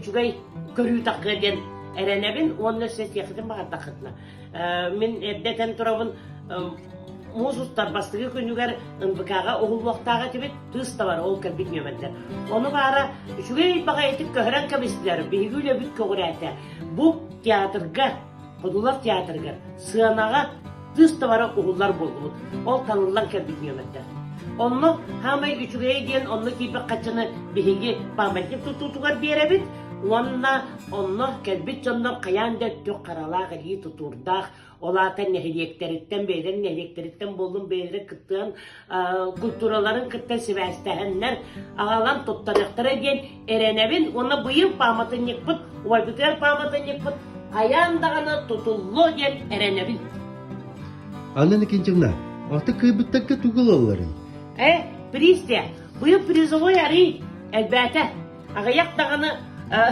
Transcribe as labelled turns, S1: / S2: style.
S1: үчүгэй көрүү таххыа диэн эрэнэбин уонна өссө этиэххитин баҕардаххытына. Мин эрдэ этэн турабын, муус устар бастакы күнүгэр НВК-ҕа уһуллуохтаах этибит, тыыс да бар, ол кэлбит нүөмэрдэр. Ону баара үчүгэй баҕайытык көһөрөн кэбистилэр, биһиги үлэбит көҕүрээтэ. Бу театрга, Ходулов театрыгар сыанаҕа тыыс да бара уһуллар буоллубут. Ол талыллан кэлбит нүөмэрдэр. Онно хаамай үчүгэйэ диэн онно киирбит хаччыны биһиги памятник тутуутугар биэрэбит уонна онно кэлбит дьоннор хайаан да өттүк харалаах илии тутуурдаах ол аата нэһилиэктэриттэн бэйэлэрин нэһилиэктэриттэн буоллун бэйэлэрэ кыттыан культураларын кытта сибээстэһэннэр аҕалан туттарыахтара диэн эрэнэбин уонна быйыл пааматынньыкпыт убайбытыгар пааматынньыкпыт хайаан даҕаны тутуллуо диэн эрэнэбин.
S2: Анна Никитична, аты кыайбыттарга тугу ылалларый?
S1: Э, приз диэ. Быйыл призовой арый элбээтэ. Аҕыйах даҕаны.